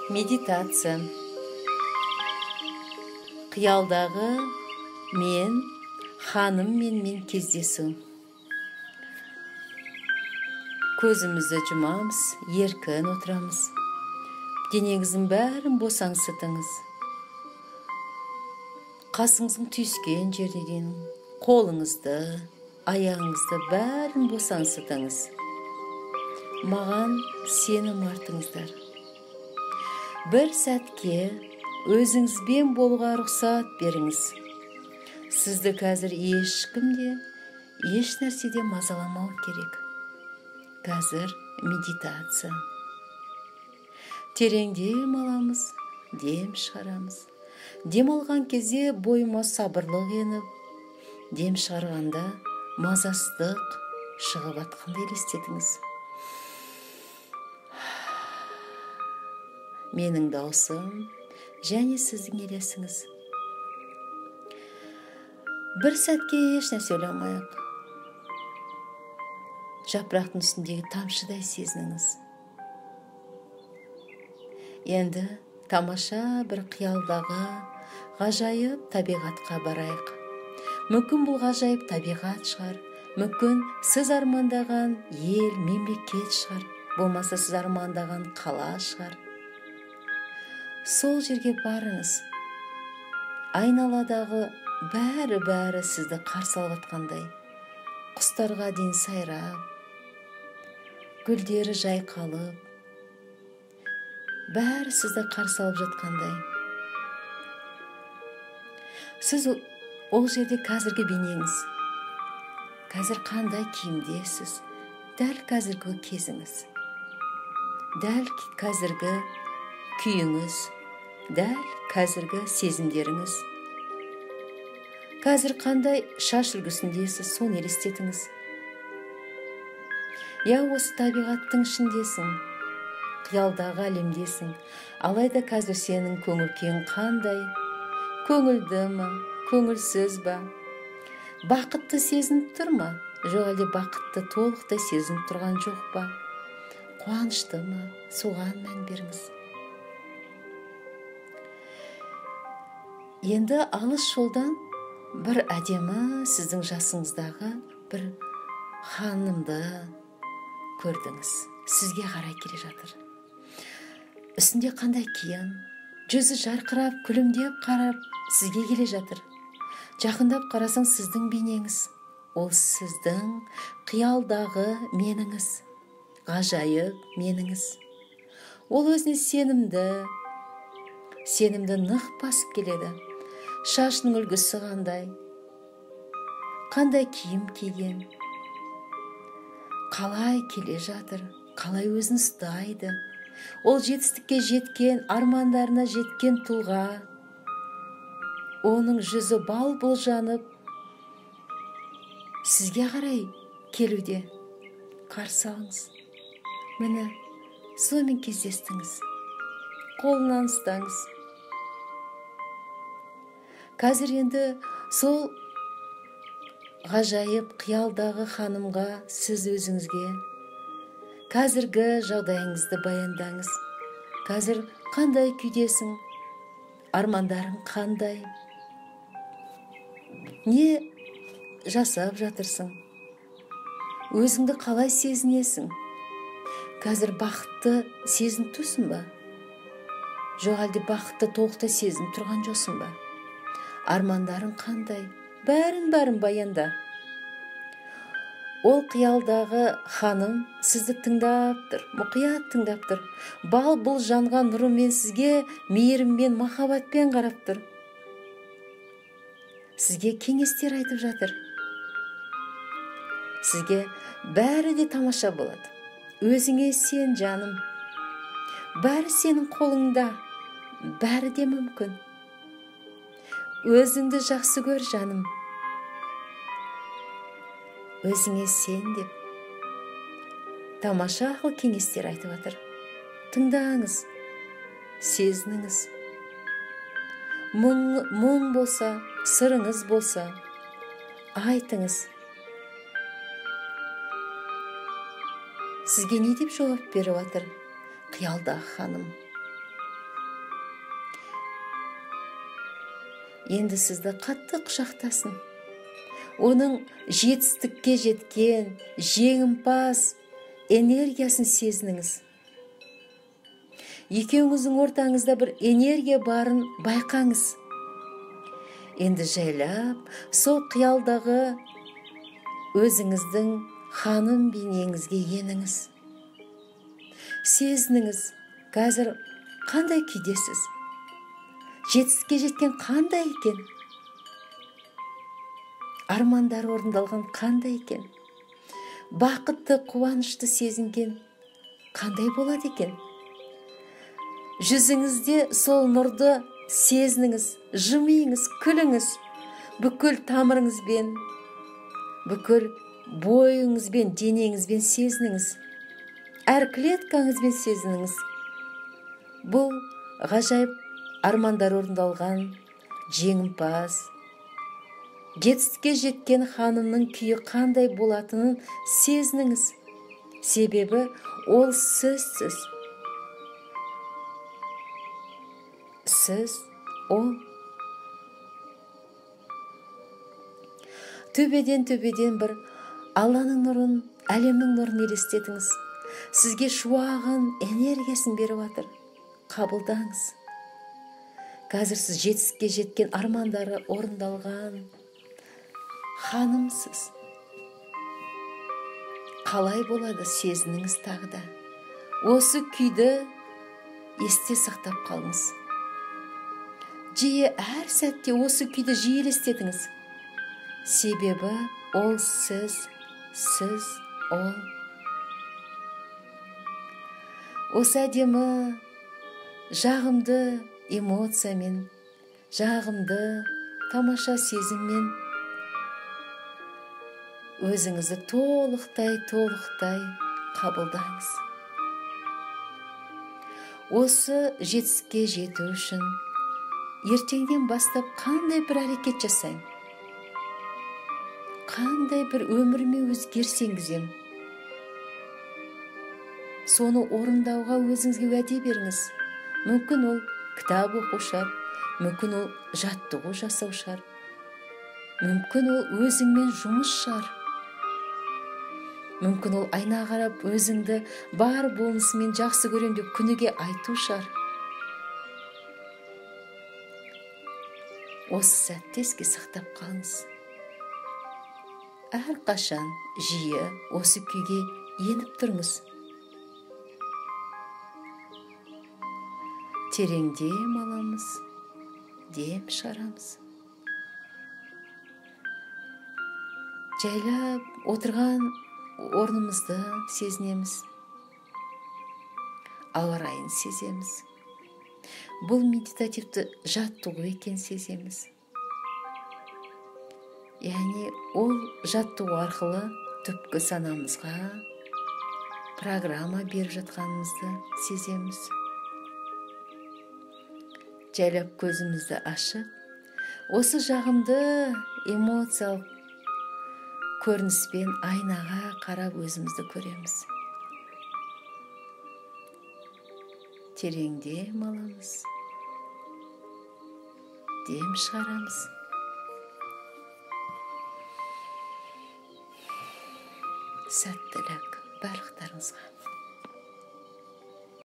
Медитация. Қиялдағы мен, ханыммен мен кездесу. Көзімізді жұмамыз, еркін отырамыз. Денеңіздің бәрін босаңсытыңыз. Қасыңыздың түйіскен жеріне дейін қолыңызды, аяғыңызды бәрін босаңсытыңыз. Маған сенім артыңыздар. Бір сәтке өзіңізбен болуға рұқсат беріңіз. Сізді қазір ешкім де, еш нәрсе де мазаламау керек. Қазір медитация. Терең дем аламыз, дем шығарамыз. Дем алған кезде бойыма сабырлық еніп, дем шығарғанда мазасыздық шығып атқандай елестетіңіз. Менің даусым және сіздің елесіңіз. Бір сәтке еш нәрсе ойламайық. Жапырақтың үстіндегі тамшыдай сезініңіз. Енді тамаша бір қиялдағы ғажайып табиғатқа барайық. Мүмкін бұл ғажайып табиғат шығар, мүмкін сіз армандаған ел, мемлекет шығар, болмаса сіз армандаған қала шығар. Сол жерге барыңыз. Айналадағы бәрі-бәрі сізді қарсы алып атқандай. Құстарға дейін сайрап, гүлдері жайқалып, бәрі сізді қарсы алып жатқандай. Сіз ол жерде қазіргі бейнеңіз, қазір қандай киімдесіз, дәл қазіргі кезіңіз, дәл қазіргі күйіңіз, дәл қазіргі сезімдеріңіз. Қазір қандай шаш үлгісіндесіз, соны елестетіңіз. Я осы табиғаттың ішіндесің, қиялдағы әлемдесің. Алайда қазір сенің көңіл күйің қандай? Көңілді ма, көңілсіз ба? Бақытты сезініп тұр ма? Жоқ әлде бақытты толықтай сезініп тұрған жоқ па? Қуанышты ма? Соған мән беріңіз. Енді алыс жолдан бір әдемі сіздің жасыңыздағы бір ханымды көрдіңіз. Сізге қарай келе жатыр. Үстінде қандай киім, жүзі жарқырап, күлімдеп қарап сізге келе жатыр. Жақындап қарасаң сіздің бейнеңіз, ол сіздің қиялдағы меніңіз, ғажайып меніңіз. Ол өзіне сенімді нық басып келеді. Шашының үлгісі қандай, қандай киім киген, қалай келе жатыр, қалай өзін ұстайды. Ол жетістікке жеткен, армандарына жеткен тұлға. Оның жүзі бал-бұл жанып, сізге қарай келуде. Қарсы алыңыз. Міне, сонымен кездестіңіз. Қолынан ұстаңыз. Қазір енді сол ғажайып қиялдағы ханымға сіз өзіңізге қазіргі жағдайыңызды баяндаңыз. Қазір қандай күйдесің? Армандарың қандай? Не жасап жатырсың? Өзіңді қалай сезінесің? Қазір бақытты сезініп тұрсың ба? Жоқ әлде бақытты толықтай сезініп тұрған жоқсың ба? Армандарың қандай? Бәрін-бәрін баянда. Ол қиялдағы ханым сізді тыңдап тұр, мұқият тыңдап тұр. Бал-бұл жанған нұрымен сізге мейіріммен, махаббатпен қарап тұр. Сізге кеңестер айтып жатыр. Сізге бәрі де тамаша болады. Өзіңе сен, жаным. Бәрі сенің қолыңда, бәрі де мүмкін. Өзіңді жақсы көр, жаным. Өзіңе сен деп тамаша ақыл кеңестер айтып жатыр. Тыңдаңыз, сезініңіз. Мұң болса, сырыңыз болса, айтыңыз. Сізге не деп жауап беріп жатыр қиялдағы ханым? Енді сізді қатты құшақтасын. Оның жетістікке жеткен жеңімпаз энергиясын сезініңіз. Екеуіңіздің ортаңызда бір энергия барын байқаңыз. Енді жайлап сол қиялдағы өзіңіздің ханым бейнеңізге еніңіз. Сезініңіз, қазір қандай күйдесіз? Жетістікке жеткен қандай екен? Армандары орындалған қандай екен? Бақытты, қуанышты сезінген қандай болады екен? Жүзіңізде сол нұрды сезініңіз, жымиыңыз, күліңіз. Бүкіл тамырыңызбен, бүкіл бойыңызбен, денеңізбен сезініңіз. Әр клеткаңызбен сезініңіз. Бұл ғажайып армандар орындалған жеңімпаз, жетістікке жеткен ханымның күйі қандай болатынын сезініңіз. Себебі ол сізсіз. Сіз ол. Төбеден бір Алланың нұрын, әлемнің нұрын елестетіңіз. Сізге шуағын, энергиясын беріп жатыр. Қабылдаңыз. Қазір сіз жетістікке жеткен, армандары орындалған ханымсыз. Қалай болады сезініңіз тағы да. Осы күйді есте сақтап қалыңыз. Жиі әр сәтте осы күйді жиі елестетіңіз. Себебі ол сіз, сіз ол. Осы әдемі, жағымды эмоциямен, жағымды, тамаша сезіммен өзіңізді толықтай қабылдаңыз. Осы жетістікке жету үшін ертеңнен бастап қандай бір әрекет жасаймын? Қандай бір өміріме өзгеріс енгіземін? Соны орындауға өзіңізге уәде беріңіз. Мүмкін ол кітап оқу шығар, мүмкін ол жаттығу жасау шығар, мүмкін ол өзіңмен жұмыс шығар, мүмкін ол айна қарап өзіңді бар болмысымен жақсы көрем деп күніге айту шығар. Осы сәтте еске сақтап қалыңыз. Әрқашан жиі осы күйге еніп тұрыңыз. Терең дем аламыз, дем шығарамыз. Жайлап отырған орнымызды сезінеміз. Ауа райын сеземіз. Бұл медитативті жаттығу екен сеземіз. Яғни ол жаттығу арқылы түпкі санамызға программа беріп жатқанымызды сеземіз. Жайлап көзімізді ашып, осы жағымды эмоциялық көрініспен айнаға қарап өзімізді көреміз. Терең дем аламыз, дем шығарамыз. Сәттілік барлықтарыңызға.